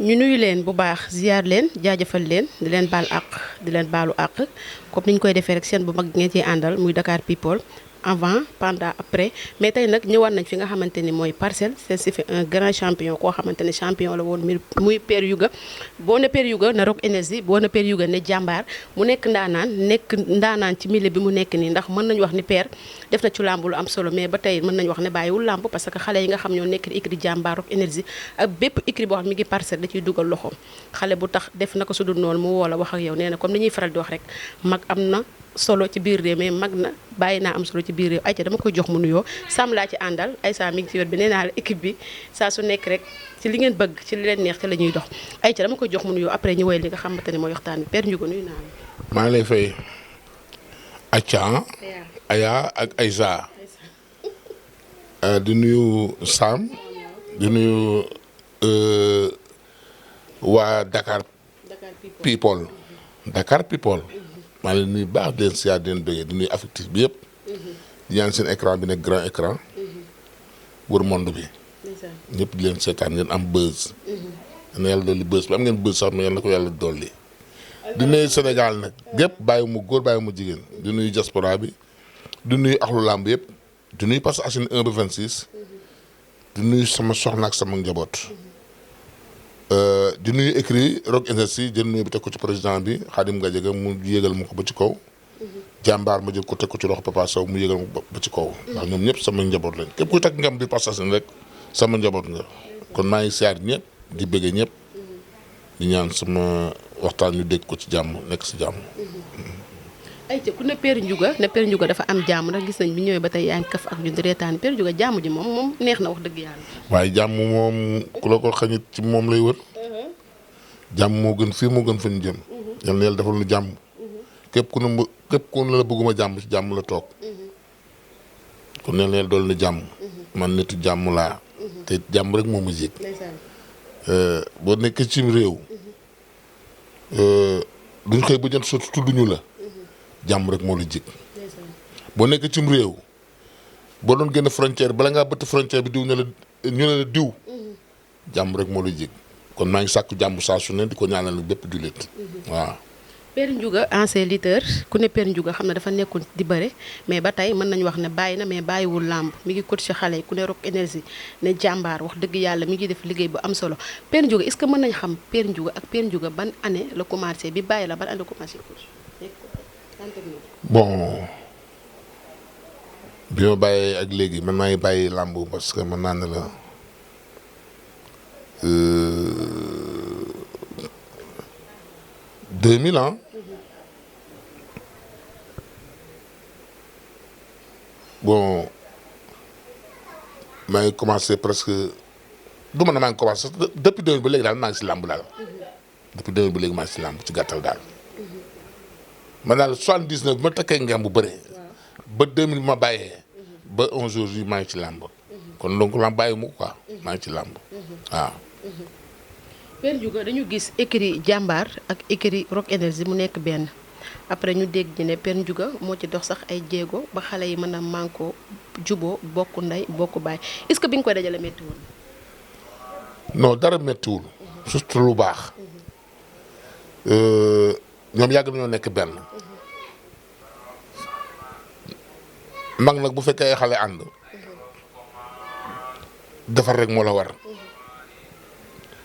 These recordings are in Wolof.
ñu nuyu leen bu baax ziar leen jaajëfal leen di leen baal àq di leen baalu àq comme ni ñu koy defee rek seen bu mag ngeen ciy àndal muy Dakar People avant pendant après mais tey nag ñëwaat nañ fi nga xamante ni mooy Parcelles c'est si fi un grand champion koo xamante ne champion la woon muy Père Youga boo ne Père Youga na Rock Énergie boo ne Père Youga ne jàmbaar mu nekk ndaanaan ci milieu bi mu nekk nii ndax mën nañu wax ni Père def na ci làmb lu am solo mais ba tey mën nañu wax ne bàyyiwul làmb parce que xale yi nga xam ñoo nekk di écrit jàmbaar Rock Énergie ak bépp écrit boo xam mi ngi Parcelles da ciy dugal loxoom xale bu tax def na ko su dul noonu mu woo la wax ak yow nee na comme ni ñuy faral di wax rek mag am na solo ci biir réew mais mag na bàyyi naa am solo ci biir réew ayca dama koy jox mu nuyoo Sam laa ci àndal Aïssa mi ngi ci wet bi nee naa la équipe bi saa su nekk rek ci li ngeen bëgg ci li leen neex ci la ñuy dox ayca dama koy jox mu nuyoo après ñu woy li nga xamante ne mooy waxtaan bi Père Ndiouga nuyu naa la. maa ngi lay fay Aïcha Aya ak Aïssa di nuyu Sam di nuyu waa Dakar People Dakar People. maa ngi leen nuyu baax di leen siyaar di leen bëggee di nuyu affectif bi yëpp. di ñaan seen écran bi nekk grand écran. wër monde bi. ñëpp di leen seetaan ngeen am buzz. na yàlla dolli buzz bi am ngeen buzz sax mais yal na ko yàlla dolli. di nuyu Sénégal nag gépp bàyyi mu góor bàyyi mu jigéen di nuyu diaspora bi di nuyu axlu làmb yëpp di nuyu Parcelles Assainies 1 ba 26. di nuyu sama soxna ak sama njaboot. di nuyu écrit Rock Énergie jël nuyu bi teg ko ci président bi Khadim Gadiaga mu yéegal ma ko ba ci kaw. jàmbaar ma jël ko teg ko ci loxo Papa Sow mu yéegal ma ba ci kaw. ndax ñoom ñëpp sama njaboot lañ képp kuy takk ngam bi Parcelles Assainies rek sama njaboot nga kon maa ngi siyaar ñëpp di bëggee ñëpp di ñaan sama waxtaan ñu dégg ko ci jàmm nekk si jàmm. ayca ku ne Père Ndiouga dafa am jàmm nag gis nañ bi ñëwee ba tey yaa ngi kaf ak ñun di reetaan Père Ndiouga jàmm ji moom neex na wax dëgg yàlla. waaye jàmm moom ku la ko xañit ci moom lay wër. jàmm moo gën fii moo gën fa ñu jëm. yal na yàlla defal nu jàmm. képp ku ne la bëgguma jàmm ci jàmm la toog. kon yal na yàlla dool na jàmm. man nitu jàmm laa. te jàmm rek moo ma jig. boo nekkee cim réew. duñ xëy ba jant soo tudduñu la. jàmm rek moo la jig. boo nekkee cim réew. boo doon génn frontière bala ngaa bëtt frontière bi diw ñu ne la diw. jàmm rek moo la jig. kon maa ngi sàkku jàmm saa su ne di ko ñaanal bépp jullit waaw. Père Ndiouga ancien lutteur ku ne Père Ndiouga xam ne dafa nekkoon di bëre mais ba tey mën nañu wax ne bàyyi na mais bàyyiwul làmb mi ngi coach ci xale yi ku ne Rock Énergie ne jàmbaar wax dëgg yàlla mi ngi def liggéey bu am solo Père Ndiouga est-ce que mën nañ xam Père Ndiouga ak Père Ndiouga ban année la commencé bi bàyyi la ban année la commencé coach. bon bi ma bàyyee ak léegi man maa ngi bàyyi làmb parce que mën naa ne la. 2000 ans bon maa ngi commencé presque du ma ne maa ngi commencé depuis 2000 ba léegi daal maa ngi si làmb daal depuis 2000 ba léegi maa ngi si làmb ci gàttal daal man daal 79 bi ma takkee ngeen bu bëre ba 2000 ma bàyyee ba un jour yi maa ngi ci làmb kon donc làmb bàyyi mu quoi maa ngi ci làmb waaw. Père Ndiouga dañu gis écurie jàmbaar ak écurie Rock Énergie mu nekk benn après ñu dégg ñu ne Père Ndiouga moo ci dox sax ay jéego ba xale yi mën a mànkoo juboo bokk ndey bokk baay est-ce que bi nga koy dajale méttiwul. non dara méttiwul. surtout lu baax. ñoom yàgg nañoo nekk benn. mag nag bu fekkee ay xale ànd. defar rek moo la war.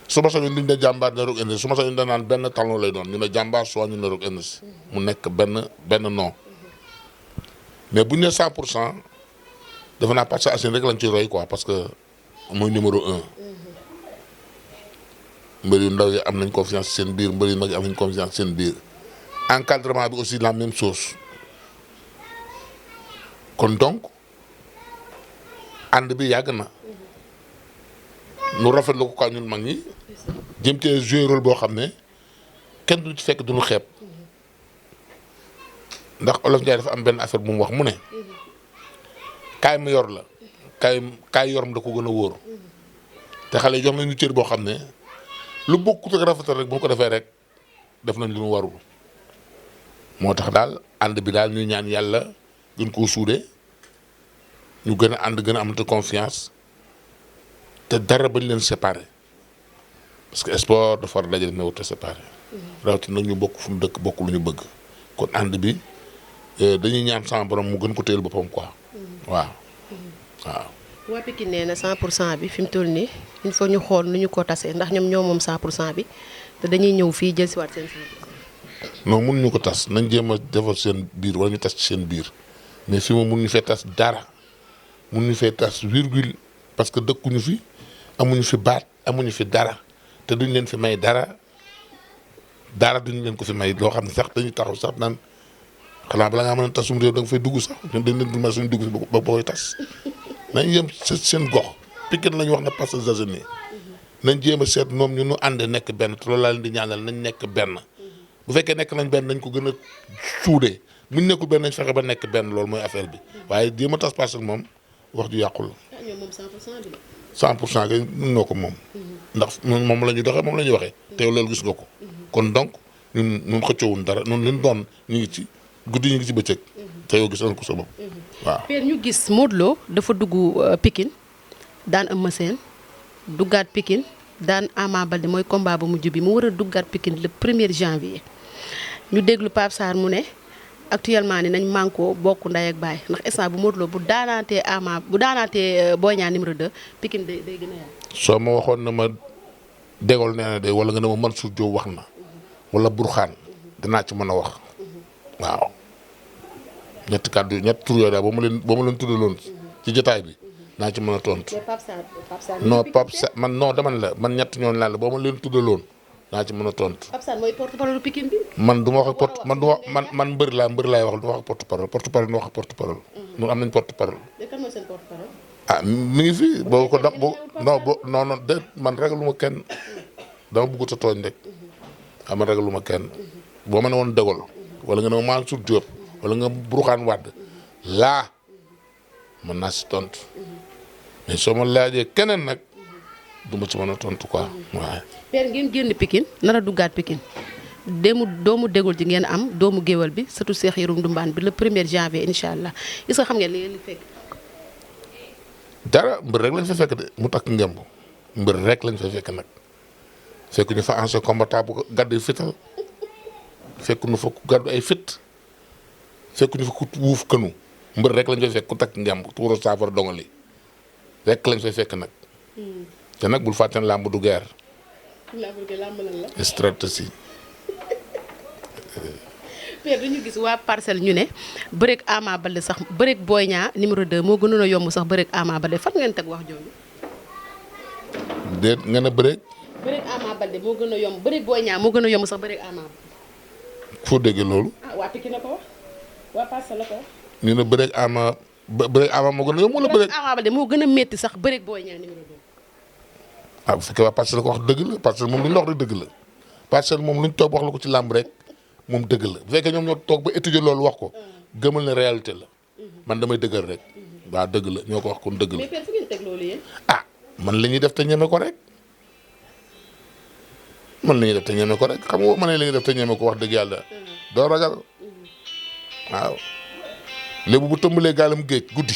su ma sañoon duñ ne jàmbaar ne Rock Énergie su ma sañoon dañ naan benn talon lay doon ñu ne jàmbaar soit ñu ne Rock Énergie mu nekk benn nom mais bu ñu ne 100% defe naa Parcelles Assainies rek lañ ci roy quoi parce que mooy numéro 1. mbër yu ndaw yi am nañ confiance seen biir mbër yu mag yi am nañ confiance seen biir encadrement bi aussi la même chose kon donc ànd bi yàgg na. nu rafetlu ko quoi ñun mag ñi jëm cee jouer rôle boo xam ne kenn du ci fekk du ñu xeeb ndax Olof Ndiaye dafa am benn affaire bu mu wax mu ne kaay ma yor la kaay yor da ko gën a wóor te xale yi jox nañu cër boo xam ne lu bokkut ak rafetal rek bu ñu ko defee rek def nañ lu ñu warul moo tax daal ànd bi daal ñuy ñaan yàlla gën koo suude ñu gën a ànd gën a amante confiance te dara bañ leen séparé parce que sport dafa war a dajale mais wut a séparé. rawatina nag ñu bokk fu mu dëkk bokk lu ñu bëgg kon ànd bi dañuy ñaan sama borom mu gën ko téyel boppam quoi. waaw waaw. waa Pikine nee na 100% bi fi mu toll nii il faut ñu xool nu ñu ko tasee ndax ñoom ñoo moom 100% bi te dañuy ñëw fii jël si waat seen 100%. non mënuñu ko tas nañ jéem a defar seen biir wala ñu tas ci seen biir mais fi moom mënuñu fee tas dara mënuñu fee tas virgule parce que dëkkuñu fi amuñu fi baat amuñu fi dara te duñ leen fi may dara duñ leen ko fi may loo xam ne sax dañuy taxaw sax naan xanaa bala ngaa mën a tasum réew da nga fay dugg sax ñun dañ leen di may suñu dugg si ba koy tas nañ yem seen gox Pikine lañu wax ne Parcelles Assainies nañ jéem a seet moom ñu nu ànd nekk benn te loolu laa leen di ñaanal nañ nekk benn bu fekkee nekk nañ benn nañ ko gën a suudee buñ nekkul benn nañ fexe ba nekk benn loolu mooy affaire bi waaye jéem a tas Parcelles moom wax ju yàqul la. ñoom moom 100% bi la. 100% kay noo ko moom. ndax moom la ñuy doxee moom la ñuy waxee. te loolu gis nga ko. kon donc ñun xëccoowuñ dara ñun li ñu doon ñu ngi ci guddi ñu ngi ci bëccëg. te yow gis nañ ko sa bopp. waaw Père ñu gis Modou Lo dafa dugg Pikine daan Eumeu Sène duggaat Pikine daan Ama Baldé mooy combat ba mujj bi mu war a duggaat Pikine le 1er janvier ñu déglu Pape Sarr mu ne actuellement ni nañ mànkoo bokk ndey ak baay ndax instant bu Modou Lo bu daanaatee Boy Niang numéro 2 Pikine day gën a yaatu. soo ma waxoon na ma dégol nee na de wala nga ne ma Mansour Diop wax na wala Burxaan dinaa ci mën a wax waaw ñetti kàddu ñetti tur yooyu daal ba ma leen tuddaloon ci jotaay bi naa ci mën a tontu. non Pape Sarr man non dama ne la man ñett ñooñu laa la ba ma leen tuddaloon naa ci mën a tontu. Pape Sarr mooy porte-parole Pikine bi. man du ma wax ak man du ma man mbër laay wax du ma wax ak porte-parole du wax ak porte-parole. ñun am nañ porte-parole. kan mooy seen porte-parole. ah mi ngi fi boo ko non de man ragaluma kenn dama bëgg a tooñ rek man ragaluma kenn boo ma ne woon dégol wala nga ne ma Mansour Diop wala nga Burxaan Wade laa mën naa si tontu mais soo ma laajee keneen nag du ma ci mën a tontu quoi waaye. Père ngeen génn Pikine nar a duggaat Pikine doomu dégol ji ngeen am doomu géwal bi surtout Cheikh Yérim Ndumbaan bi le 1er janvier incha allah est-ce que xam ngeen li ngeen di fekk. dara mbër rek lañ fa fekk de mu takk ngemb mbër rek lañ fa fekk nag fekk ñu fa ancien combattant bu gàddu fital fekk ñu fa ku gàddu ay fit fekk ñu fa ku wuuf kënu mbër rek lañ fa fekk ku takk ngemb tuuro saafara dongali rek lañ fa fekk nag te nag bul fàtte ne làmb du guerre. làmb lan la. stratégie. Père dañu gis waa Parcelles ñu ne bëreeg Ama Baldé sax bëreeg Boy Niang numéro 2 moo gënoon a yomb sax bëreeg Ama Baldé fan ngeen teg wax jooju. déet nga ne bëreeg. bëreeg Ama Baldé moo gën a yomb bëreeg Boy Niang moo gën a yomb sax bëreeg Ama. foo déggee loolu. waa Pikine la ko wax waa Parcelles la ko wax. ñu ne bëreeg Ama moo gën a yomb wala bëreeg. Ama Baldé moo gën a métti sax bëreeg Boy Niang numéro 2. bu fekkee waa Parcelles la ko wax dëgg la Parcelles moom lu ñu wax rek dëgg la Parcelles moom lu ñu toog wax la ko ci làmb rek moom dëgg la bu fekkee ñoom ñoo toog ba étudier loolu wax ko gëmal ne réalité la man damay dëggal rek waaw dëgg la ñoo ko wax kon dëgg la. mais Père fu ngeen teg loolu yéen. man li ñuy def te ñeme ko rek man li ñuy def te ñeme ko rek xam nga ma ne li ñuy def te ñeme ko wax dëgg yàlla doo ragal waaw lébu bu tëmbalee gaalam géej guddi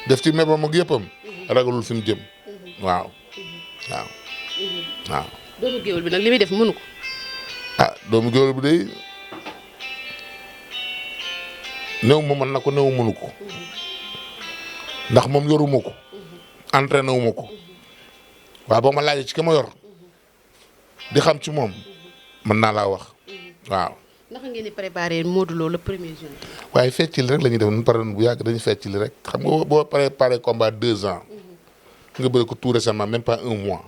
def ci mebam ak yëppam ragalul fi mu jëm waaw. doomu géwél bi nag li muy def mënu ko. doomu géwél bi day néew ma mën na ko néew mënu ko ndax moom yoruma ko entraîné wu ma ko waaw boo ma laajee ci ki ma yor di xam ci moom mën naa laa wax waaw. naka ngeen di préparé Modou Lo le 1er juin. waaye fecc li rek la ñuy def ñun pare bu yàgg dañuy fecc li rek xam nga boo préparé combat 2 ans. nga bëri ko tout récemment même pas 1 mois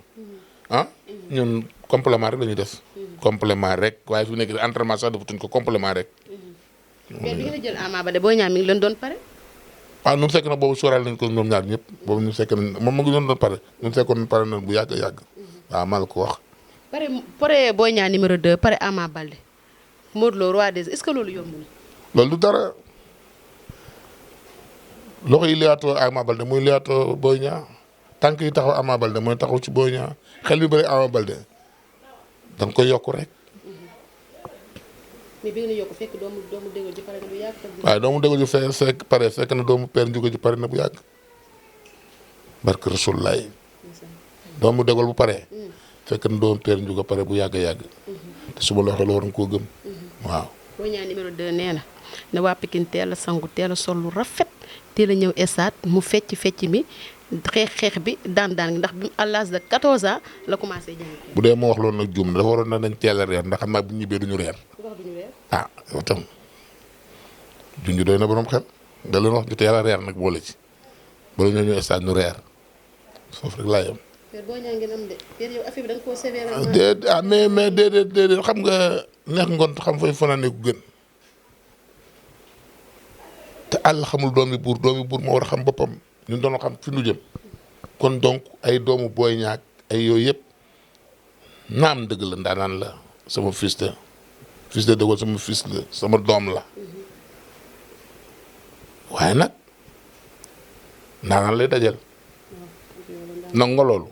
ñun complément rek la ñuy def complément rek waaye fi mu nekk entraînement sax defatuñ ko complément rek. mais bi ngeen a jël Ama Baldé Boy Niang mi ngi leen doon pare. ñun fekk na boobu sóoraale nañ ko ñoom ñaar ñëpp boobu ñu fekk nañ moom mu ngi doon pare ñun fekkoon pare nañ bu yàgg yàgg waaw maa la ko wax. pare Boy Niang numéro 2 pare Ama Baldé Modou Lo roi des est-ce que loolu yomb na. loolu du dara loxo yi liyaatoo Ama Baldé muy liyaatoo Boy Niang tànk yi taxaw Ama Baldé mooy taxaw ci Boy Niang xel bi bëri Ama Baldé da nga koy yokk rek. mais bi nga yokk fekk doomu déglu ji pare na bu yàgg. waaye doomu déglu ji fekk na doomu père njugo ji pare na bu yàgg. barke Rasulullaay doomu déglu bu paree fekk na doon Père Ndiouga pare bu yàgg a yàgg te su ma la waxee la waroon koo gëm waaw. Boy Niang numéro 2 nee na ne waa Pikine teel a sangu teel a sol lu rafet teel a ñëw stade mu fecc mi xeex bi daan gi ndax bi à l'âge de 14 ans la commencé jàng. bu dee moo wax loolu nag juum dafa waroon na nañ teel a reer ndax xam naa bu ñu ñibbee duñu reer. ah yow tam junj doy na borom xel da leen wax ñu teel a reer nag boole ci bala ñoo ñëw stade ñu reer foofu rek laa yem. Père Boy Niang ngeen am de Père yow affaire bi da nga koo sévère. mais déedéet xam nga neex ngont xam fay fanaan ku gën te àll xamul doomi buur moo war a xam boppam ñun doon xam fi nu jëm kon donc ay doomu Boy Niang ay yooyu yëpp naam dëgg la ndaanaan la sama fils de dëggoon sama fils la sama doom la waaye nag ndaanaan lay dajal nangu nga loolu.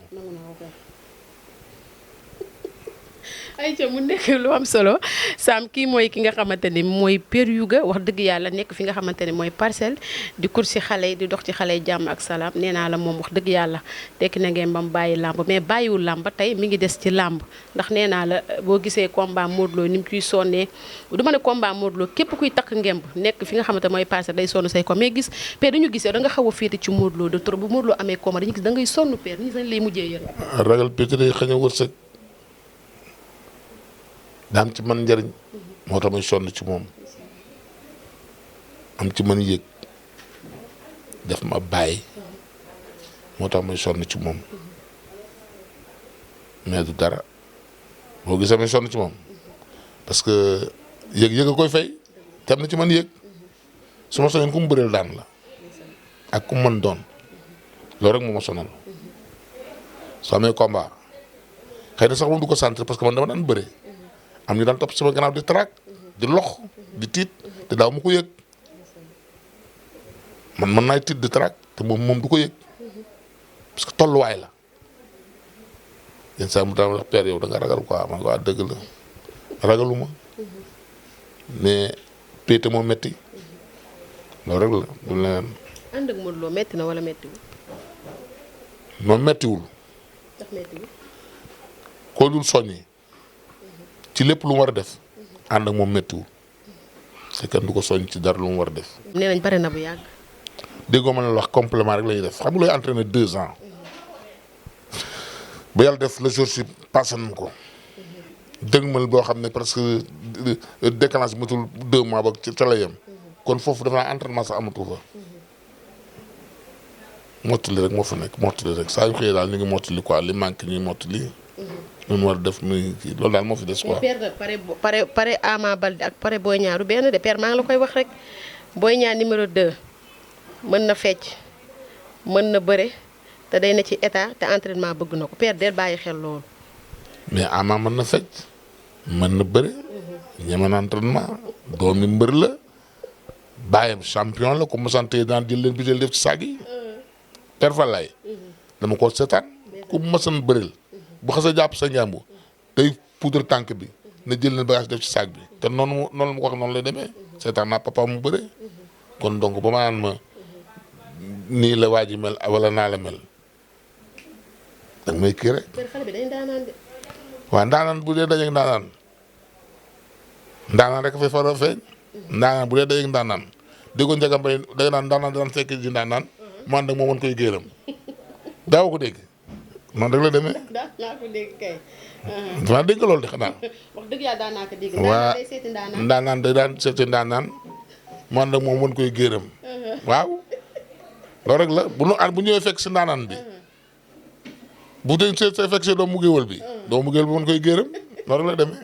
ayca mu nekk lu am solo Sam kii mooy ki nga xamante ni mooy Père Youga wax dëgg yàlla nekk fi nga xamante ni mooy Parcelles di course ci xale yi di dox ci xale yi jàmm ak salaam nee naa la moom wax dëgg yàlla tekki na ngeen bam bàyyi làmb mais bàyyiwul làmb ba tey mi ngi des ci làmb ndax nee naa la boo gisee combat Modou Lo ni mu ciy sonnee du ma ne combat Modou Lo képp kuy takk ngemb nekk fi nga xamante mooy Parcelles day sonn say ko mais gis Père dañu gisee da nga xaw a féete ci Modou Lo de trop bu Modou Lo amee combat dañu gis da ngay sonn Père ni sañ lay mujjee yër ragal pété xëñ a wërsëg daam ci man njëriñ moo tax muy sonn ci moom am ci man yëg def ma bàyyi moo tax muy sonn ci moom mais du dara boo gisee muy sonn ci moom parce que yëg a koy fay te am na ci man yëg su ma soñoon ku mu bëreel daan la ak ku mu mën doon loolu rek moo ma sonal soo amee combat xëy na sax moom du ko centre parce que man dama daan bëre am ñu daan topp sama gannaaw di traak di lox di tiit te daaw ma ko yëg man mën naay tiit di traak te moom du ko yëg parce que tolluwaay la yenn saa mu daan wax Père yow da nga ragal quoi man waa dëgg la ragaluma mais péete moo metti loolu rek la du leneen. ànd ak Modou Lo metti na wala mettiwul. moom mettiwul. ndax mettiwul. koo dul soññi ci lépp lu mu war a def ànd ak moom méttiwul c'est que du ko soñ ci dara lu mu war a def. nee nañ pare na bu yàgg. déggoo ma ne la wax complément rek la ñuy def xam nga looy entraîné 2 ans ba yàlla def le jour si passé nañ ko dëgmal boo xam ne presque décalage bi matul 2 mois ba ca la yem kon foofu dafa naa entraînement sax amatu fa mottali rek moo fa nekk mottali rek saa yu xëyee daal ñu ngi mottali quoi li manqué ñuy mottali. ñun war a def muy kii loolu daal moo fi des quoi. Père pare Ama Baldé ak pare Boy Niang du benn de Père maa ngi la koy wax rek Boy Niang numéro 2 mën na fecc mën na bëre te day na ci état te entraînement bëgg na ko Père del bàyyi xel loolu. mais Ama mën na fecc mën na bëre. ñeme na entraînement doomi mbër la bàyyam champion la comme santé daan jël leen bi jël def ci saag yi. Père Falaye dama ko seetaan ku mësan bëreel. bu xasee jàpp sa njàmbu tey poudre tànk bi na jël na bagage def ci saak bi te noonu ma ko wax noonu lay demee seetaan naa papa mu bëre kon donc ba ma naan ma nii la waa ji mel wala naa la mel danga may kii rek. xale bi day ndaanaan de. waaw ndaanaan bu dee dajeeg ndaanaan rek fay faral feeñ. ndaanaan bu dee dajeeg ndaanaan déggoo Ndiaga Mbaye da nga naan ndaanaan daan fekk ji ndaanaan mu ànd ak moom mën koy géeram daaw ko dégg. noonu rek la demee. daan naa ko dégg kay. damaa dégg loolu de xanaa. wax dëgg yàlla daan naa ko dégg. waa day seeti ndaanaan. ndaanaan day daan seeti ndaanaan mu ànd ak moom mën koy géeram. waaw loolu rek la bu ñëwee fekk si ndaanaan bi bu dee fekk si doomu géwël bi. doomu géwël bi mën koy géeram loolu rek la demee.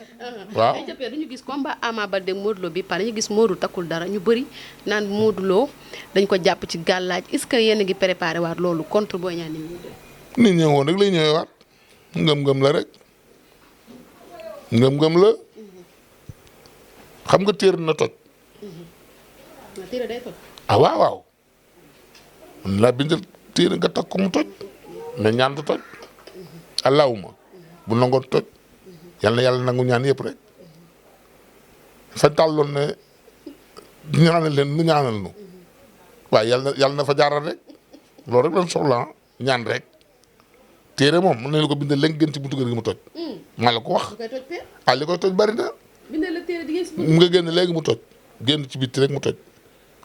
waaw ay jëppee dañu gis combat Ama Baldé Modou Lo bi pare ñu gis Modou takkul dara ñu bëri naan Modou Lo dañ ko jàpp ci gàllaaj est-ce que yéen a ngi préparé waat loolu contre Boy Niang nit ñi woon rek lay ñëwee waat ngëm-ngëm la rek ngëm-ngëm la xam nga téer na toj. téere day toj. ah waaw waaw man laa bindal téere nga takk ko mu toj mais ñaan du toj allahuma bu nangoo toj yal na yàlla nangu ñaan yëpp rek fa tàlloon ne ñaanal leen nu ñaanal nu waaye yàlla na fa jaaral rek loolu rek lañ soxla ñaan rek téere moom mën nañu ko bindal léegi gën ci buntu kër gi mu toj. maa la ko wax. bu koy toj père. ah li koy toj bari na. bindal la téere di ngeen si mu nga génn léegi mu toj génn ci bitti rek mu toj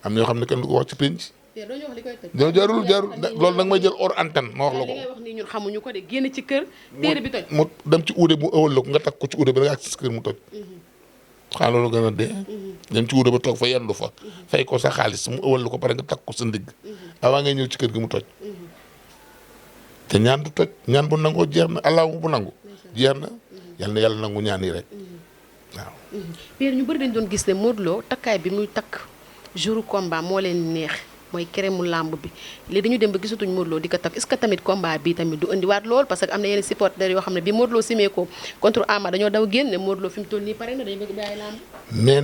am na yoo xam ne kenn du ko wax ci penc. père doo ñu wax li koy toj. ñoo jarul loolu nag may jël hors antenne ma wax la li ko. ngay wax nii ñun xamuñu ko de génn ci kër téere bi toj. mu dem ci uude mu ëwal la ko nga takk ko ci uude bi rek ak ci kër mu toj. xanaa loolu gën a dee. dem ci uude ba toog fa yendu fa. fay ko sa xaalis mu ëwal la ko pare nga takk ko sa ndigg. avant ngay ñëw ci kër gi mu toj. te ñaan du toj ñaan bu nangoo jeex na allahu bu nangu. jeex na yal na yàlla nangu ñaan yi rek waaw. père ñu bëri dañ doon gis ne Modou Lo takkaay bi muy takk jouru combat moo leen neex mooy keremu làmb bi léegi dañu dem ba gisatuñ Modou Lo di ko takk est-ce que tamit combat bi tamit du indiwaat lool parce que am na yenn supporters yoo xam ne bi Modou Lo simee ko contre Ama dañoo daw génn ne Modou Lo fi mu toll nii pare na dañu bëgg bàyyi làmb. mais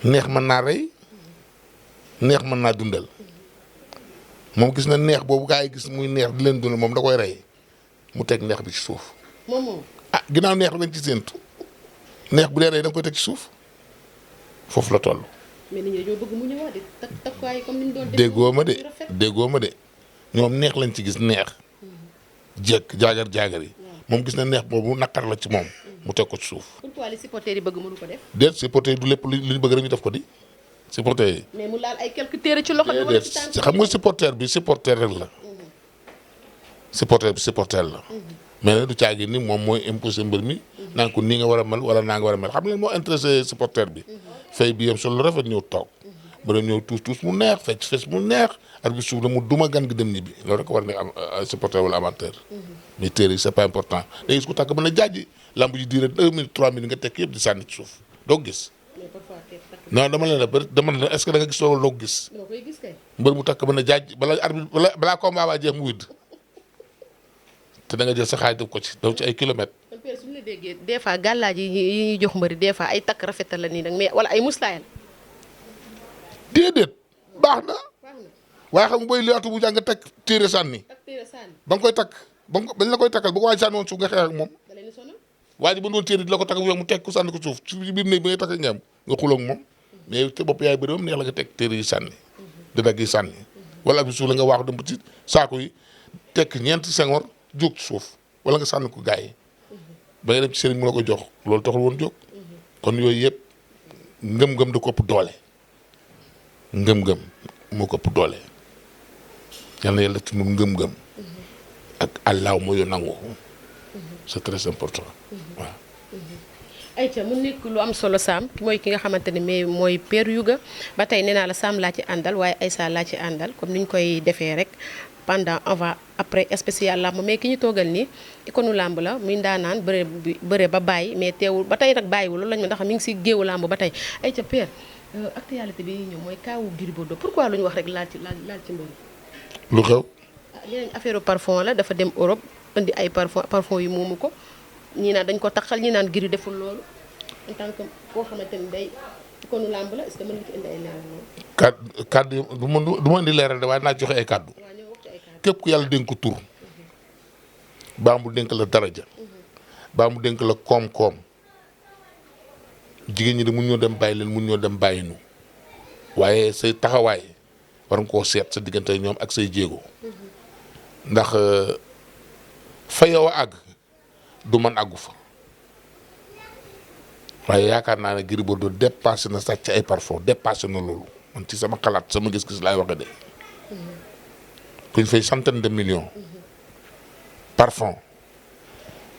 neex mën naa rey neex mën naa dundal moom gis na neex boobu gaa yi gis muy neex di leen dundal moom da koy rey mu teg neex bi ci suuf. moom ah ginnaaw neex lañ ci séentu neex bu dee rey da nga koy teg ci suuf foofu la toll. mais nit ñi dañoo bëgg mu ñëwaat di takkuwaay comme ni ñu doon def. déggoo ma de ñoom neex lañ ci gis neex jekk jaagar yi moom gis na neex boobu naqar la ci moom mu teg ko ci suuf. pourquoi les supporters yi bëgg mënu ko def. déet supporters yi du lépp lu ñu bëgg rek ñu def ko di supporters yi. mais mu laal ay quelques téere ci loxo bi wala ci tànk xam nga supporter rek la. supporter la. mais nag du caagi ni moom mooy imposé mbër mi. naan ko nii nga war a mel wala naa nga war a mel xam nga moo intéressé supporter bi. fay bi yam sol lu rafet ñëw toog. ba ñëw tuus mu neex fecc mu neex ak bi suuf la mu duma gan gi dem ñibbi loolu rek war a nekk am supporter wala amateur. mais téere yi c'est pas important day gis ko tàkk mën a jaaji lamb ji diire 2 minutes 3 minutes nga tekk yëpp di sànni ci suuf doo ko gis. non dama leen la est-ce que da nga gis loolu doo ko gis. doo koy gis kay. mbër mu takk mën a jaaj balaa combat ba jeex mu widd te da nga jël sa xaaj def ko ci daw ci ay kilomètres. kon père suñu la déggee des fois gàllaaj yi ñuy jox mbëri des fois ay takk rafetal la nii nag mais wala ay muslaayal. déedéet baax na waaye xam nga booy liwaatu bu jàng nga teg téere sànni ba nga koy takk bañ la koy takkal bu ko waaj sànni woon suuf nga xeex ak moom waa ji ba doon téere di la ko takk bu mu teg ko sànni ko suuf ci biir néeg bi ngay takk ñaam nga xuloo ak moom mais te bopp yaay bëri moom neex la nga teg téere yi sànni di dagg yi sànni wala ab suuf la nga waaxu dem ba ci saako yi tekk ñeenti sengoor jóg ci suuf wala nga sànni ko gaa yi ba nga dem ci sëriñ mu la ko jox loolu taxul woon jóg kon yooyu yëpp ngëm-ngëm da ko ëpp doole ngëm-ngëm moo ko ëpp doole yal na yàlla ci moom ngëm-ngëm ak àllaaw mooy nangu c'est très important waaw. ayca mu nekk lu am solo Sam mooy ki nga xamante ne mais mooy Père Youga ba tey nee naa la Sam laa ci àndal waaye Aïssa laa ci àndal comme ni ñu koy defee rek pendant avant après spécial làmb mais ki ñu toogal nii ikonu làmb la muy ndaanaan bëre ba bàyyi mais teewul ba tey nag bàyyiwul loolu lañ ma ndax mi ngi si géewu làmb ba tey ayca Père. actualité bi ñëw mooy kaawu Gris Bordeaux pourquoi lu ñu wax rek laal ci mbir mi. lu xew. yeneen affaire parfum la dafa dem Europe indi ay parfum yu moomu ko ñii naan dañ ko taxal ñii naan Gris deful loolu en tant que koo xamante ni day konu làmb la est-ce que mën nga ci indi ay leeral loolu. kaddu du ma indi leeral de waaye naa joxe ay kaddu. waaw ñoo wax ci ay kaddu. képp ku yàlla dénk ko tur. baa mu dénk la daraja. baa mu dénk la koom-koom. jigéen ñi de mun ñoo dem bàyyi leen mun ñoo dem bàyyi nu waaye say taxawaay war nga koo seet sa diggante ñoom ak say jéego ndax fa yow a àgg du man àggu fa waaye yaakaar naa ne Gris Bordeaux dépassé na sàcc ay parfum dépassé na loolu man ci sama xalaat sama gis-gis laay waxe de kuñ fay centaine de millions parfum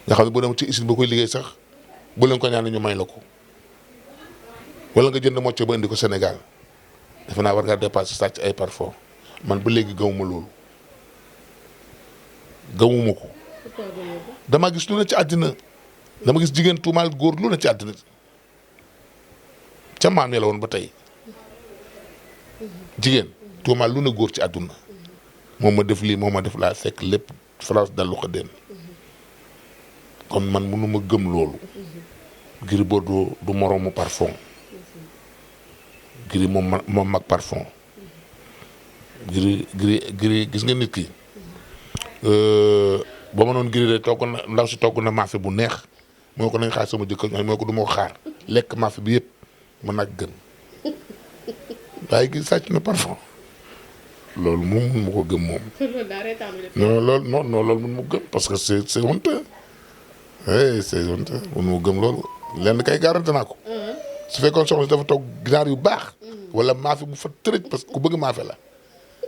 nga xam ne boo dem ci usine ba koy liggéey sax bu leen ko ñaan ñu may la ko wala nga jënd mocc ba indi ko Sénégal defe naa war ngaa dépassé sàcc ay parfum man ba léegi gawuma loolu gawuma ko dama gis lu ne ci àddina dama gis jigéen tuumaal góor lu ne ci àddina ca maam ya la woon ba tey jigéen tuumaal lu ne góor ci àdduna moom ma def lii moom ma def laa fekk lépp France dallu ko dem kon man mënuma gëm loolu Gris Bordeaux du moroomu parfum Gris moom mag parfum Gris gis nga nit ki ba ma noon Gris de togg na ndaw si togg na maafe bu neex moo ko nañ xaar sama jëkkër ñooy moo ko du ma ko xaar lekk maafe bi yëpp ma nag gën waaye Gris sàcc na parfum loolu moom mun ma ko gëm moom. loolu daa reetaanu def. non loolu non loolu mun ma ko gëm parce que c'est honteux. oui c'est honteux mun ma ko gëm loolu lenn kay garanti naa ko. su fekkoon soxna si dafa toog ginaar yu baax. wala maafe bu fa tërëj parce que ku bëgg maafe la.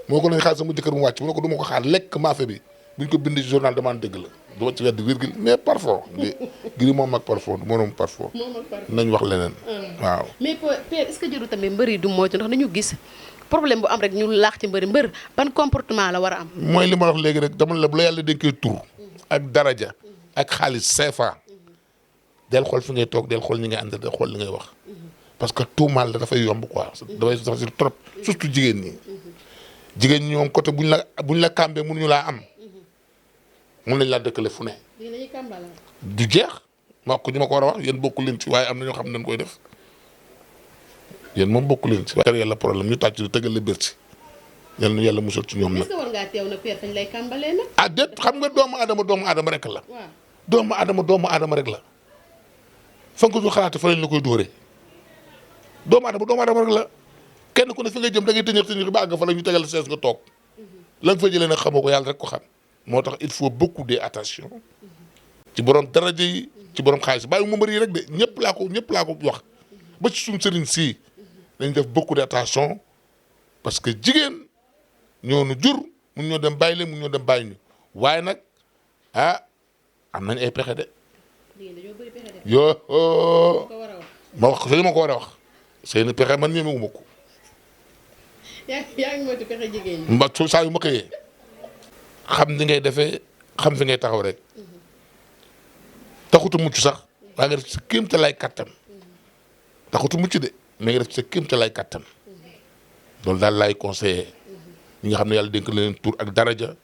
moo ko nañ xaar sama jëkkër mu wàcc mu ne ko du ma ko xaar lekk maafe bi buñ ko bind ci journal demande dëgg la du ma ci wedd virgule mais parfum Gris moom ak parfum du moom parfum nañ wax leneen waaw. mais père est-ce que jëru tamit mbër yi du moytu ndax dañu gis problème bu am rek ñu laax ci mbër ban comportement la war a am. mooy li ma wax léegi rek dama la bu la yàlla dénkee tur ak daraja ak xaalis CFA del xool fi ngay toog del xool ñi ngay àndal del xool li ngay wax parce que tout mal la dafay yomb quoi dafay facile trop surtout jigéen ñi. jigéen ñi moom côté buñ la kàmbee mënuñu laa am mun nañ laa dëkkale fu ne. du jeex ma wax ko ñu ma ko war a wax yéen bokku leen ci waaye am na ñoo xam ne dañ koy def yéen moom bokku leen ci. waaye yàlla problème ñu tàcc tëggal la bér ci yàlla musal ci ñoom nag. est-ce que war ngaa teew na père fañ lay kàmbalee nag. ah déet xam nga doomu aadama rek la. waaw doomu aadama rek la. fa nga ko xalaate fa lañ la koy dóoree doomu aadama rek la. kenn ku ne fi nga jëm da ngay tëñër ba àgg fa la ñu tegal sees nga toog la nga fa jëlee nag xamoo ko yàlla rek ko xam moo tax il faut beaucoup d'attention ci borom daraja yi ci borom xaalis bàyyi mu mbër yi rek de ñëpp laa ko wax ba ci suñu sëriñ sii dañ def beaucoup d'attention parce que jigéen ñoo nu jur mun ñoo dem bàyyi leen mun ñoo dem bàyyi ñu waaye nag am nañ ay pexe de yoo ma wax sëñ ma ko war a wax seen pexe man ñemewuma ko. yaa ngi moytu pexe jigéen ñi. mba saa yu ma xëyee xam ni ngay defee xam fi ngay taxaw rek taxutu mucc sax waa nga def sa kéemta lay kattan taxutu mucc de mais nga def sa kéemta lay kattan loolu daal laay conseillé ñi nga xam ne yàlla dénk leen tur ak daraja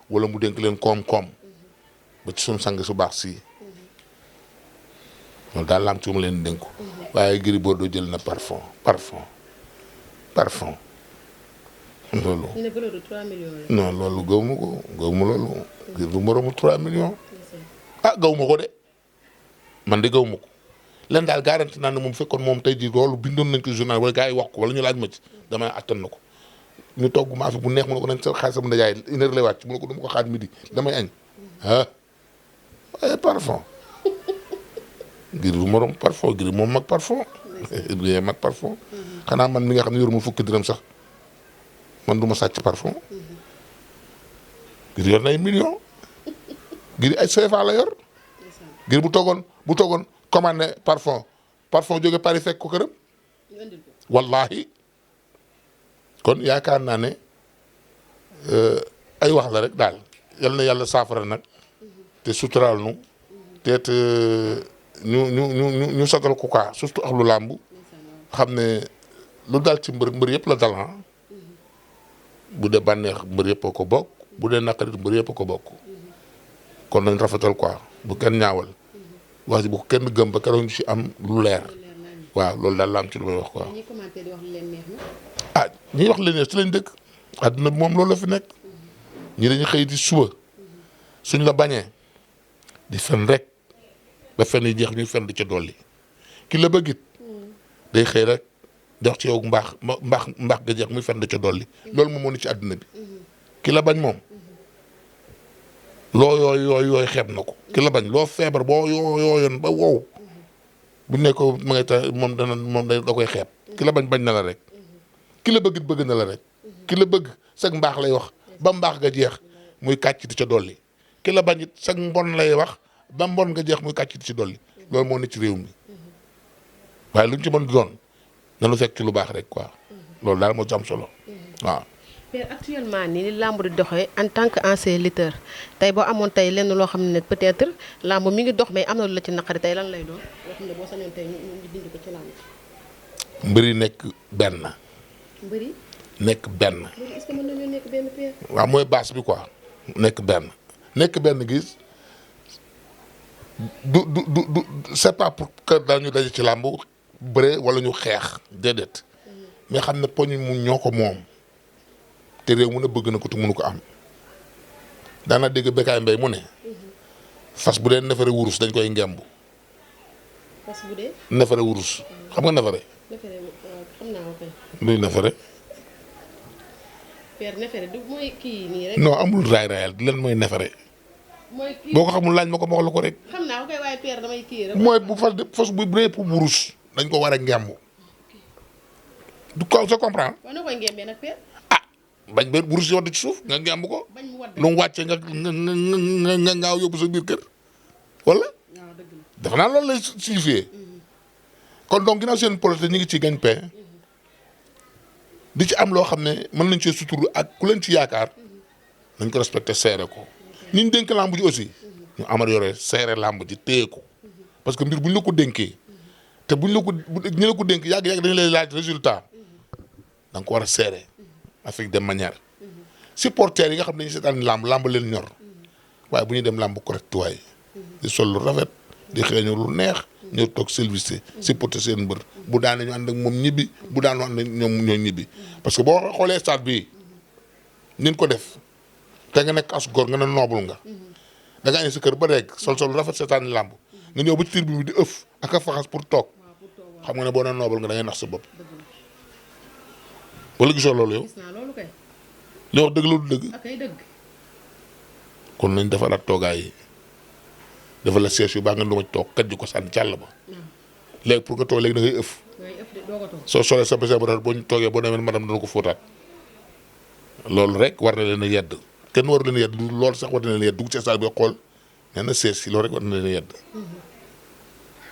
wala mu dénk leen koom-koom ba ci suñu sang su baax si loolu daal laam ci ma leen dénku waaye Gris Bordeaux jël na parfum loolu. ñu ne valeur de 3 millions la. non loolu gaw ma loolu. ngir du moromu 3 millions. gaw ma ko de man de gaw ma ko len daal garanti naa ne moom fekkoon moom tey jii loolu bindoon nañ ko journal wala gars yi wax ko wala ñu laaj ma ci damay attan na ko ñu togg maafe bu neex mu ne ko nañ sa xaalis sama ndajaay une heure lay wàcc mu ne ko dama ko xaar midi damay añ waaye parfum ngir du morom parfum Gris moom mag parfum. Gris mag parfum. xanaa man mi nga xam ne yoruma fukki dërëm sax. man du ma sàcc parfum Gris yor na ay millions Gris ay CFA la yor Gris bu toogoon commandé parfum jóge Paris fekk ko këram wallahi kon yaakaar naa ne ay wax la rek daal yal na yàlla saafara nag te suturaal nu te ñu sagal ko quoi surtout ak lu làmb xam ne lu dal ci mbër yëpp la dal bu dee bànneex mbër yëpp a ko bokk bu dee naqarit mbër yëpp a ko bokk kon nañ rafetal quoi bu kenn ñaawal wax ji bu ko kenn gëm ba keroog ñu ci am lu leer waaw loolu daal la am ci lu may wax quoi. ñi wax leen neex ci lañ dëkk àdduna bi moom loolu la fi nekk ñi dañuy xëy di suba suñ la bañee di fen rek ba fen yi jeex ñuy fen di ca dolli ki la bëggit day xëy rek. dox ci yow mbaax nga jeex muy fen da ca dolli loolu moom moo ni ci àdduna bi ki la bañ moom loo yooyu xeeb na ko ki la bañ loo feebar boo yooyoon ba wow bu ne ko ma ngay ta moom da koy xeeb ki la bañ na la rek ki la bëgg na la rek ki la bëgg sag mbaax lay wax ba mbaax nga jeex muy kàcc di ca dolli ki la bañ it sag mbon lay wax ba mbon nga jeex muy kàcc di ci dolli loolu moo ne ci réew mi waaye luñ ci mën di doon nanu fekk ci lu baax rek quoi loolu daal moo ci am solo waaw. mais actuellement nii ni làmb di doxee en tant que ancien lutteur tey boo amoon tey lenn loo xam ne peut-être làmb mi ngi dox mais am na lu la ci naqari tey lan lay doon loo xam ne boo sañoon tey ñu dindi ko ci làmb. mbëri nekk benn. mbëri. nekk benn. mbëri est-ce que mën nañoo nekk benn père. waaw mooy base bi quoi nekk benn gis du c'est pas pour que dañu daje ci làmb bëre wala ñu xeex déedéet mais xam ne poñ mu ñoo ko moom te réew mu ne bëgg na ko te mënu ko am daana dégg Bécaye Mbaye mu ne fas bu dee nefere wurus dañ koy ngemb. fas bu dee. nefere wurus xam nga nefere. nefere xam naa ko kay. luy nefere. père nefere du mooy kii nii rek. non amul raay raayal lan mooy nefere. mooy kii boo ko xamul laaj ma ko wax la ko rek. xam naa ko kay waaye père damay kii rek. mooy bu fas bu dee pour wurus dañ ko war a ngemb. du ko sa comprendre. waaw na koy ngembee nag père. bañ ba wurus yi wadd ci suuf nga ngemb ko. bañ mu wadd lu mu wàccee nga ngaaw yóbbu sa biir kër wala. waaw dëgg la. dafa naa loolu lay signifié. kon donc ginnaaw seen politique ñu ngi ci gagne-pain di ci am loo xam ne mën nañ cee suturu ak ku leen ci yaakaar nañ ko respecté seere ko ñi ñu dénk làmb ji aussi ñu amélioré seere làmb ji téye ko parce que mbir bu ñu la ko dénkee te buñ la ko ñu la ko dénk yàgg-yàgg dañu lay laaj résultat da nga ko war a seere avec des manières supporters yi nga xam ne dañuy seetaan làmb leen ñor waaye bu ñuy dem làmb correct waaye di sol lu rafet di xeeñu lu neex ñëw toog service supporter seen mbër bu daane ñu ànd ak moom ñibbi bu daanu ànd ak ñoom ñoo ñibbi parce que boo xoolee stade bii nin ko def te nga nekk as góor nga ne noobul nga da nga indi sa kër ba rek sol rafet seetaan làmb nga ñëw ba ci tribune bi di ëff ak a faxas pour toog xam nga ne boo nee noobul nga da ngay nax sa bopp wala gisoo loolu yow gis naa loolu kay. li wax dëgg loolu dëgg ak ay dëgg. kon nañ defaraat toogaay yi dafa la siège yu baa nga lu ma toog kat ji ko sànni càll ba léegi pour nga toog léegi da ngay ëff ngay ëpp de doo ko toog. soo solee sa bese bu rafet boo ñu toogee boo demee madame dana ko fóotaat loolu rek war na leen a yedd kenn waru leen a yedd loolu sax war na leen a yedd dugg ci stade bi xool nee na sees si loolu rek war na leen a yedd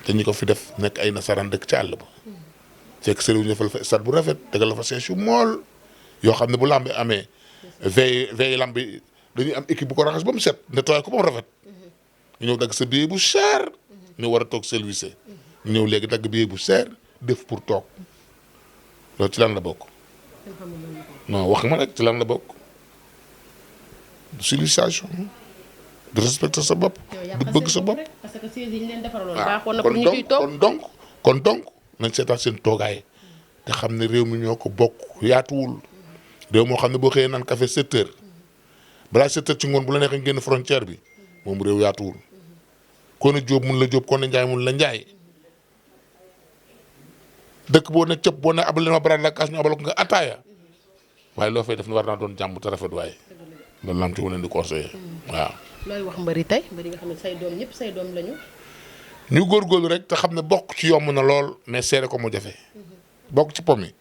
te ñi ko fi def nekk ay nasaraan dëkk ci àll ba fekk sëriñ ñu defal fa stade bu rafet tegal la fa sees yu mool yoo xam ne bu lamb bi amee veille lamb bi dañuy am équipe bu ko raxas ba mu set nettoyé ko ba mu rafet ñu ñëw dagg sa billet bu cher ñu war a toog service ñu ñëw léegi dagg billet bu cher def pour toog loolu ci lan la bokk non wax ma rek ci lan la bokk du civilisation du respecter sa bopp du bëgg sa bopp parce que siège yi ñu leen defaraloon waaw baaxoon na pour ñu ciy toog kon donc nañ seetaat seen toogaay te xam ne réew mi ñoo ko bokk yaatuwul réew moo xam ne boo xëyee naan café 7 heures balaa 7 heures ci ngoon bu la neexee génn frontière bi moom réew yaatuwul koo ne Jóob mun la Jóob koo ne Njaay mun la Njaay dëkk boo ne cëpp boo ne abal leen ma baraat la kaas ñu abal ko nga ataaya waaye loo fay def ni war naa doon jàmm te rafet waaye loolu la am ci leen di conseillé waaw. looy wax mbëri tey mbëri nga xam ne say doom ñëpp say doom lañu. ñu góorgóorlu rek te xam ne bokk ci yomb na lool mais seere ko mu jafe bokk ci po mi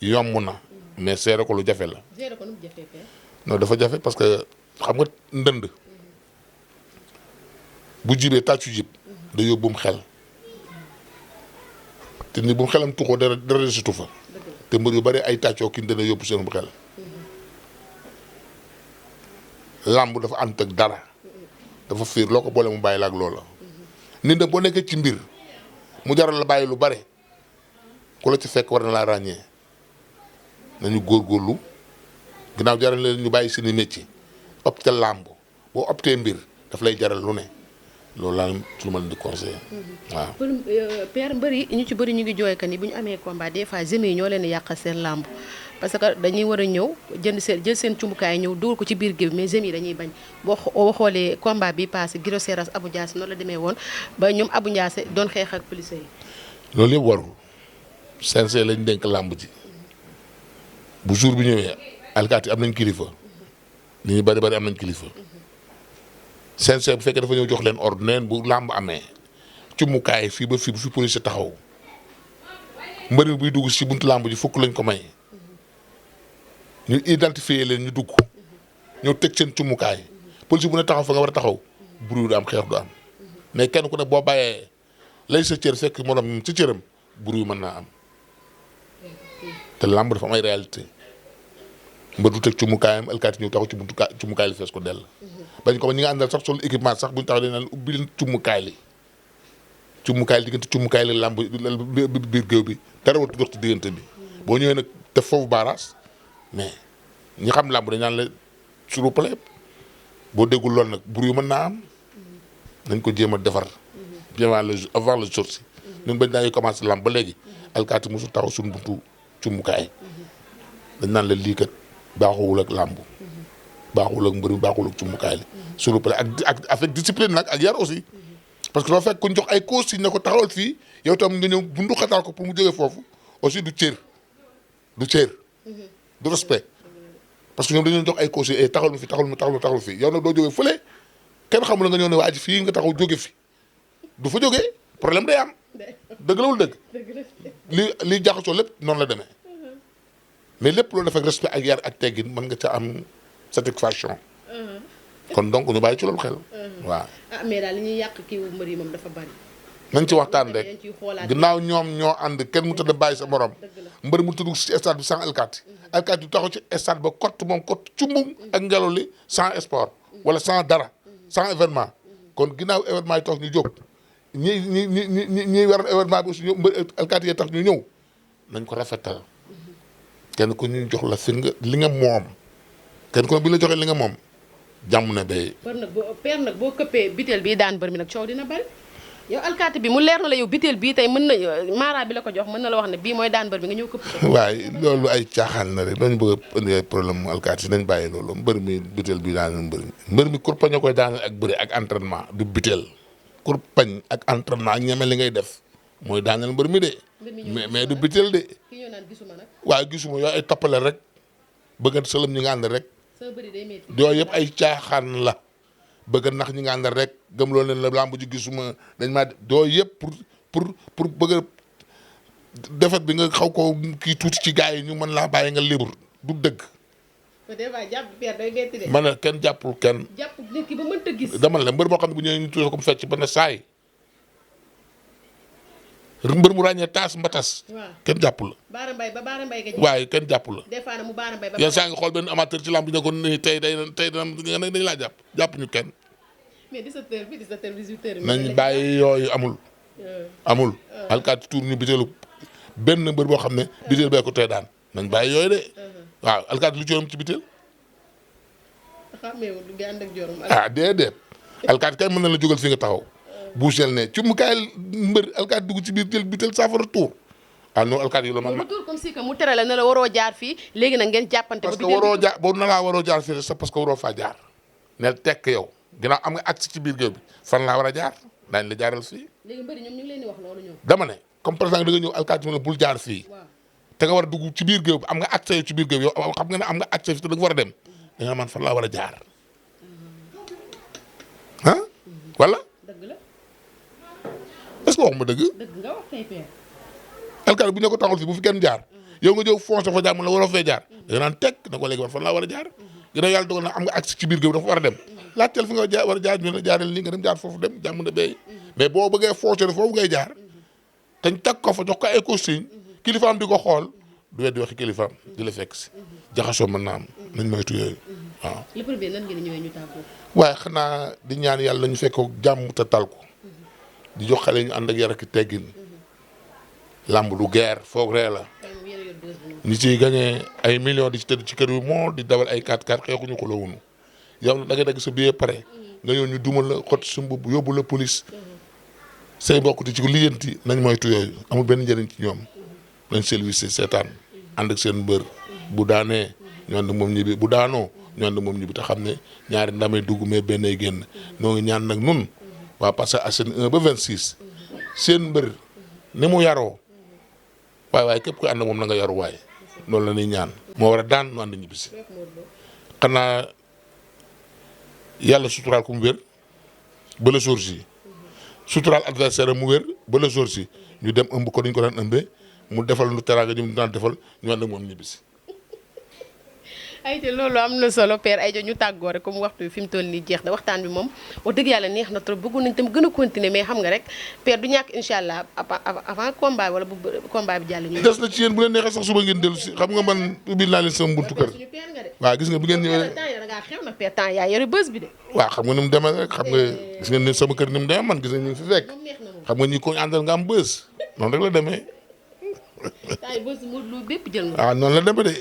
yomb na mais seere ko lu jafe la. seere ko nu mu jafee fee. non dafa jafe parce que xam nga ndënd bu jibee tàccu jib da yóbbum xel te ni bu mu xelam tuxoo dara desitu fa te mbër yu bari ay tàccoo kin dana yóbbu seenum xel làmb dafa ànd ak dara dafa fiir loo ko boole mu bàyyi la ak loola nit nag boo nekkee ci mbir mu jaral la bàyyi lu bare ku la ci fekk war na laa ràññee nañu góorgóorlu ginnaaw jaral leen ñu bàyyi seeni métier opté làmb boo opté mbir daf lay jaral lu ne loolu laa ci lu ma leen di conseillé waaw. père mbër yi ñu ci bëri ñu ngi jooy que ni bu ñu amee combat des fois jeunes yi ñoo leen di yàqal seen làmb parce que dañuy war a ñëw jël seen cumbukaay ñëw dugal ko ci biir géew mais jeunes yi dañuy bañ boo xoolee combat bi passé Giro Seras Abou Ndiassé noonu la demee woon ba ñoom Abou Ndiassé doon xeex ak police yi. loolu yëpp warul CNG lañ dénk làmb ji bu jour bi ñëwee alkaati am nañ kilifa li ñu bari am nañ kilifa. CNG bu fekkee dafa ñëw jox leen ordre neen bu làmb amee cumukaay fii ba fii bu fi police taxaw mbëri buy dugg si buntu làmb ji fukk lañ ko may ñu identifier leen ñu dugg ñëw teg seen cumukaay police bu ne taxaw fa nga war a taxaw bruit du am xeex du am mais kenn ku ne boo bàyyee lay sa cër fekk morom ci cëram bruit mën naa am te làmb dafa am ay réalité mbër du teg cumukaayam alkaati ñëw taxaw ci buntu cumukaay li fees ko dell bañ ko ba ñi nga àndal sax sol équipement sax buñu taxaw dañ naan ubbi leen cumukaay li diggante cumukaay li làmb biir géew bi dara warut dox ci diggante bi boo ñëwee nag def foofu baaraas mais ñi xam làmb dañ naan la s'il vous plaît boo déggul loolu nag bur yu mën naa am nañ ko jéem a defar bien avant le jour si ñun bañ naa commencé làmb ba léegi alkaati mosul taxaw suñu buntu cumukaay dañ naan la lii kat baaxuwul ak làmb baaxul ak mbër mi baaxul ak cumukaay li s'il vous plaît ak avec discipline nag ak yar aussi parce que loo fekk ku ñu jox ay consigne ne ko taxawal fii yow tam nga ñëw bundu xataal ko pour mu jógee foofu aussi du cër du respect parce que ñoom dañu jox ay conseils taxal fi taxal fi yow nag doo jógee fële kenn xamul nga ñëw ne waa ji fii nga taxaw jóge fi du fa jógee problème day am dëgg la wul dëgg li jaxasoo lépp noonu la demee mais lépp loolu dafa respect ak yar ak teggin mën nga ca am satisfaction kon donc ñu bàyyi ci loolu xel waaw. ah mais daal li ñuy yàq kii wu mbër yi moom dafa bari. nañ ci waxtaan rek ginnaaw ñoom ñoo ànd kenn mu tëdd bàyyi sa morom mbër mu tudd ci stade bi sans alkaati alkaati yu taxaw ci stade ba kott moom kott cumbum ak ngelaw li sans sport wala sans dara sans événement kon ginnaaw événement yi tax ñu jóg ñi waroon événement bi aussi ñu mbër alkaati yi tax ñu ñëw nañ ko rafetal kenn ku ñu jox la fi nga li nga moom kenn ku bi la joxee li nga moom jàmm na bay. père nag boo këppee biteel bii daan bër mi nag coow dina bari. yow alkaati bi mu leer na la yow biteel bii tey mën na maara bi la ko jox mën na la wax ne bii mooy daan bër bi nga ñëw këpp ko. waaye loolu ay caaxaan na rek dañu bëgg a indi problème mu alkaati nañ bàyyi loolu mbër mi biteel bi daan mbër mi kurpañ a koy daaneel ak bëri ak entraînement du biteel kurpañ ak entraînement ak ñeme li ngay def mooy daaneel mbër mi de. mais du biteel de. ki ñëw naan gisuma nag. waaye gisuma yooyu ay tappale rek bëgg sëlëm ñi nga ànd rek. sa bëri day métti. yooyu yëpp ay caaxaan la. bëgg nax ñi nga àndal rek gëm loolu leen la lamb ji gisuma dañ maa doo yëpp pour bëgg a defet bi nga xaw ko kii tuuti ci gars yi ñu mën laa bàyyi nga libre du dëgg. des fois jàpp père day metti de. man kenn jàppul kenn. jàpp nit ki ba mënta gis. dama la mbër boo xam ne bu ñëwee ñu tuuti ko mu fecc ba ne saay mbër mu ràññee taas mbatas. waaw kenn jàpp la. baara mbay ba baara mbay nga. waaye kenn jàpp la. des fois nag mu baara mbay ba. yenn saa nga xool benn amateur ci lamb bi ne ko nii tey dañu laa jàpp ñu kenn. mais 17h bi 17h 18h. nañ bàyyi yooyu amul. alkaati tuur ñu biteelu benn mbër boo xam ne biteel bee ko tey daan nañ bàyyi yooyu de. waaw alkaati lu ci yoonam ci biteel. xàmmeewul du ànd ak jorom. déedéet alkaati kay mën na la jógal fi nga taxaw. buuseel ne ci mu kaay mbër alkaati dugg ci biir jël biteel saafara tuur. non alkaati yi la man. mu tuur comme si que mu tere la ne la waroo jaar fii léegi nag ngeen jàppante. parce que waroo jaar boobu na laa waroo jaar fii sax parce que waroo faa jaar. ne tekk yow. ginnaaw am nga accès ci biir géew bi fan laa war a jaar daañu la jaaral fii. léegi mbëri ñoom ñu ngi leen di wax loolu ñoom. dama ne comme par exemple da nga ñëw alkaati mu ne bul jaar fii. te nga war a dugg ci biir géew bi am nga accès yow ci biir géew bi yow xam nga ne am nga accès fii te da nga war a dem da nga man fan laa war a jaar ah wala. dëgg la. est-ce que wax ma dëgg. dëgg nga wax kay père. alkaati bu ñu ko taxul fii bu fi kenn jaar yow nga ñëw foncé fa jaar mu la waroo fee jaar da nga naan teg na ko léegi man fan laa war a jaar ginnaaw yàlla dogal na am nga accès ci biir géew dafa war a dem laajteel fi nga war a jaar ñu ne jaareel nii nga dem jaar foofu dem jàmm na béy mais boo bëggee foncé foofu ngay jaar te ñu teg ko fa jox ko ay consigne kilifaam di ko xool du weddi waxi kilifaam di la fekk si jaxasoo mën naa am nañ moytu yooyu waaw. le premier nan ngeen ñëwee ñu tàggoo. waaye xanaa di ñaan yàlla ñu fekk ko jàmm te tal ko di jox xale ñu ànd ak yar ak teggin lamb du guerre foog ree la ñi ciy gagné ay millions di ci tëdd ci kër yu moo di dawal ay 4x4 xeexuñu ko la wunu yow nag da ngay dagg sa billet pare nga ñëw ñu dumal la xot sa mbubb yóbbu la police say mbokk di ci ko liggéenti nañ moytu yooyu amul benn njëriñ ci ñoom nañ service seetaan ànd ak seen mbër bu daanee ñu ànd moom ñibbi bu daanoo ñu ànd moom ñibbi te xam ne ñaari ndamay dugg mais benn ay génn noo ngi ñaan nag nun waa Parcelles Assainies 1 ba 26 seen mbër ni mu yaroo waaye képp koy ànd moom na nga yaru waaye loolu la ñuy ñaan moo war a daan nu ànd ñibbisi xanaa yàlla suturaal ko mu wér ba la jour si suturaal adversaire mu wér ba la jour si ñu dem ëmb ko dañ ko daan ëmbee mu defal nu teraanga ñu daan defal ñu ànd ak moom ñibbisi. ayca loolu am na solo père ayca ñu tàggoo rek comme waxtu bi fi mu toll nii jeex na waxtaan bi moom wax dëgg yàlla neex na trop bëggoon nañ tam gën a continuer mais xam nga rek père du ñàkk incha allah avant combat wala bu combat bi jàll ñu. des na ci yéen bu leen neexee sax suba ngeen dellu si xam nga man ubbil naa leen sama buntu kër. waaw gis nga bu ngeen ñëwee. temps yii da ngaa xew nag père temps yaa yore bës bi de. waaw xam nga ni mu demee rek xam nga gis nga ni sama kër ni mu demee man gis nga ñu fi fekk xam nga ñi ko àndal nga am bës noonu rek la demee. taay bës lu bépp jël nga. waaw noonu la demee de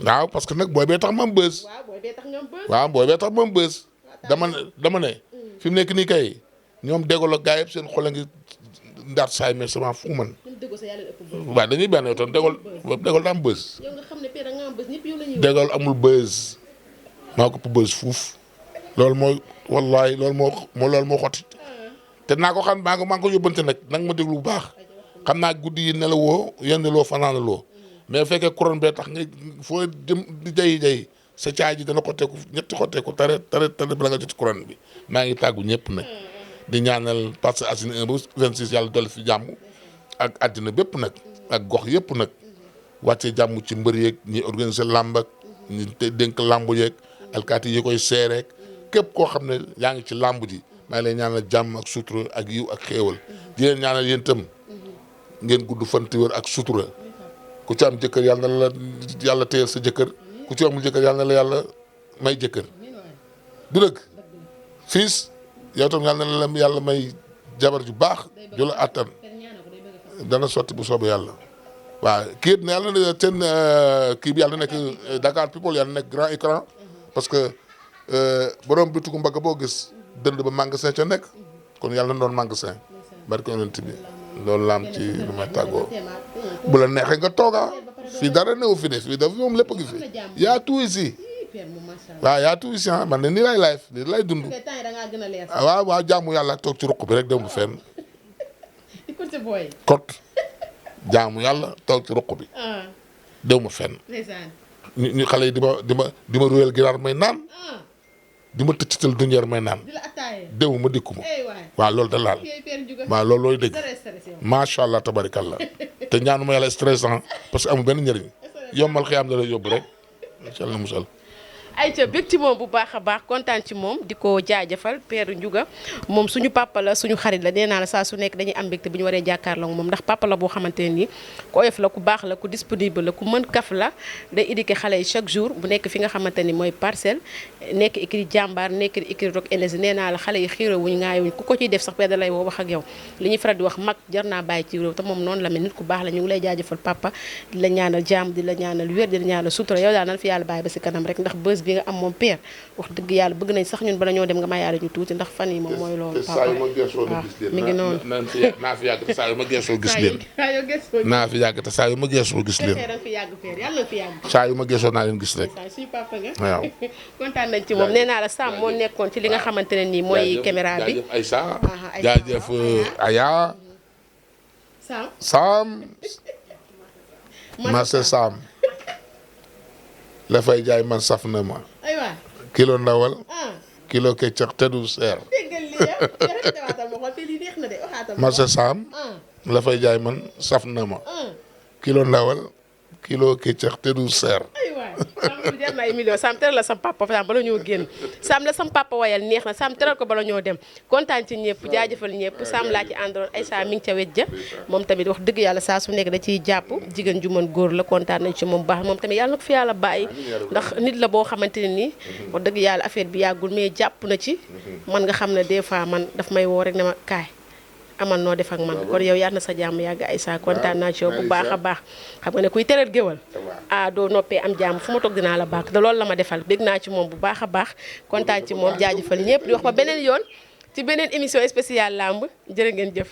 waaw parce que nag booy bee tax ma am bës. waaw booy bee tax nga am bës. waaw booy bee tax ma am bës. dama ne fi mu nekk nii kay ñoom déggoo la gaa yëpp seen xol a ngi ndaat saay mais sama fu man. waaw dañuy benn yow tam déggoo daa am bës. yow nga xam ne père da nga am bës ñëpp yow la ñuy. déggoo amul bës maa ko ëpp bës fuuf loolu mooy wallaay loolu moo xotti te naa ko xam maa ngi ko yóbbante nag nag ma déglu bu baax. xam naa guddi yi nelawoo yendaloo fanaanaloo mais bu fekkee couronne bee tax nga foo jëm di jayi sa caay ji dana xotteeku ñetti xotteeku tare bala nga jot courant bi maa ngi tàggu ñëpp nag di ñaanal Parcelles Assainies 1 ba 26 yàlla dolli fi jàmm ak àddina bépp nag ak gox yëpp nag wàccee jàmm ci mbër yeeg ñi organiser làmb ak ñi dénk làmb yeeg alkaati yi koy seereek képp koo xam ne yaa ngi ci làmb ji maa ngi lay ñaanal jàmm ak sutura ak yiw ak xéewal di leen ñaanal yéen itam ngeen gudd fan te wér ak sutura ku ci am jëkkër yàlla na la yàlla téyel sa jëkkër ku ci amul jëkkër yàlla na la yàlla may jëkkër du dëgg fiis yow tam yàlla na la yàlla may jabar ju baax ju la attan dana sotti bu soobee yàlla waaw kii it ne yàlla na seen kii bi yàlla nekk Dakar People yàlla nekk grand écran parce que borom bi tugu mbagg boo gis dënd ba magasin ca nekk kon yàlla na doon magasin barke yonent bi loolu laam ci lu may tàggoo bu la neexee nga tooga fii dara newu fi ne fii dafa moom lépp a ngi fi yaa tout ici waaw yaa tout ici man ne nii lay live nii lay dund waaw jaamu yàlla toog ci ruq bi rek dem bu fenn kot jaamu yàlla toog ci ruq bi dew ma fenn ñu xale yi di ma ruyal ginaar may naan di ma tëccital duñeer may naan dew ma dikku ma waaw loolu da laal waaw loolu looy dëgg macha allah tabarikallah te ñaanuma yàlla stressant parce que amul benn njëriñ yombal xiyaam da lay yóbbu rek incha allah musal ayca bég ci moom bu baax a baax kontaan ci moom di ko jaajëfal Père Ndiouga moom suñu papa la suñu xarit la nee naa la saa su nekk dañuy am mbégte bu ñu waree jàkkaarloo moom ndax papa la boo xamante ne nii ku oyof la ku baax la ku disponible la ku mën kaf la day éduquer xale yi chaque jour bu nekk fi nga xamante ni mooy parcelle nekk écrit jàmbaar nekk écrit Rock Énergie nee naa la xale yi xiiro wuñ ngaayowuñ ku ko ciy def sax Père da lay woo wax ak yow li ñuy faral di wax mag jar naa bàyyi ci réew te moom noonu la mel nit ku baax la ñu ngi lay jaajëfal papa di la ñaanal jàmm di la ñaanal wér di la ñaanal sutura yow daal nan fi yàlla bàyyi ba si kanam rek ndax bës bi nga am moom Père wax dëgg yàlla bëgg nañ sax ñun bala ñoo dem nga mayaale ñu tuuti ndax fan yi moom mooy loolu saa yu ma geesoo na gis leen mi ngi noonu naa fi yàgg te saa yu ma geesoo gis leen naa fi yàgg te saa yu ma geesoo gis leen saa yu ma geesoo naa leen gis rek suñu papa nga waaw kontaan nañ ci moom nee naa la Sam moo nekkoon ci li nga xamante ne nii mooy caméra bi jaajëf Aïssa jaajëf Aya Sam marché Sam la fay jaay man saf na ma kilo ndawal kilo keccax te du seer marché Sam la fay jaay man saf na ma kilo ndawal kilo keccax te du seer Sam jar na ay million Sam teral la sam papa Sam bala ñoo génn Sam la sam papa wayal neex na Sam teral ko bala ñoo dem kontaan ci ñëpp jaajëfal ñëpp Sam laa ci àndaloon ay saa mi ngi ca wet ja moom tamit wax dëgg yàlla saa su nekk da ciy jàpp jigéen ju mën góor la kontaan nañ ci moom baax moom tamit yàlla na ko fi yàlla bàyyi ndax nit la boo xamante ne nii wax dëgg yàlla affaire bi yàggul mais jàpp na ci man nga xam ne des fois man daf may woo rek ne ma kaay amal noo def ak man kon yow yàlla na sa jàmm yàgg ay saa kontaan naa ci yow bu baax a baax xam nga ne kuy teral géwal doo noppee am jàmm fu ma toog dinaa la baax te loolu la ma defal bég naa ci moom bu baax a baax kontaan ci moom jaajëfal ñëpp di wax ba beneen yoon ci beneen émission spéciale lamb jërë ngeen jëf